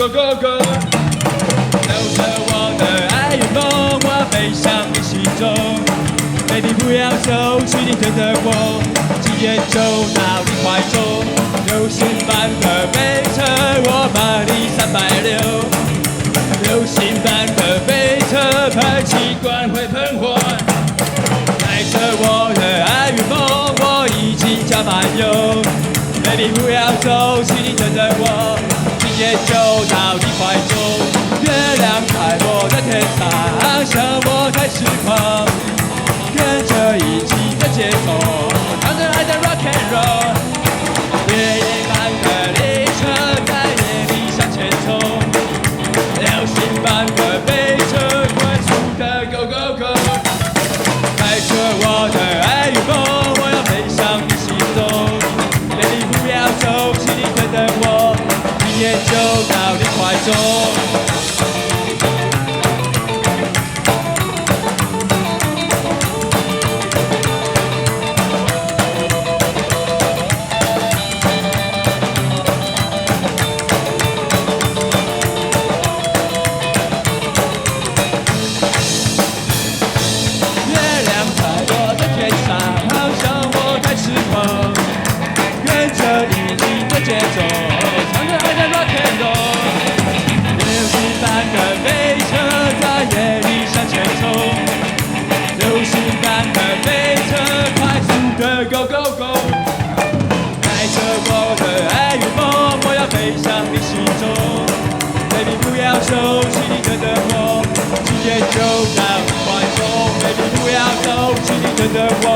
Go Go Go。帶著我的愛與夢，我飛向你心中。Baby 不要走，請你等等我，今夜就到你懷中。流星般的飛車，我馬力360。流星般的飛車，排氣管會噴火。帶著我的愛與夢，我已經加滿油。Baby 不要走，請你等等我，今夜就到你懷中。月亮在我的天上，像我在痴狂，跟着一起的節奏，唱着愛的 rock and roll。烈焰般的列車在夜裡向前衝，流星般的飛車，快速的 go go go。帶著我的愛與夢，我要飛向你心中。Baby 不要走，請你等等我，今夜就到你懷中。月亮在我的天上，好像我在痴狂，跟着一起的節奏，唱着愛的 rock and roll。流星般的飛車在夜裡向前衝，流星般的飛車，快速的 go go go。帶著我的愛與夢，我要飛向你心中。Baby 不要走，請你等等我，今夜就到你懷中。Baby 不要走，請你等等我，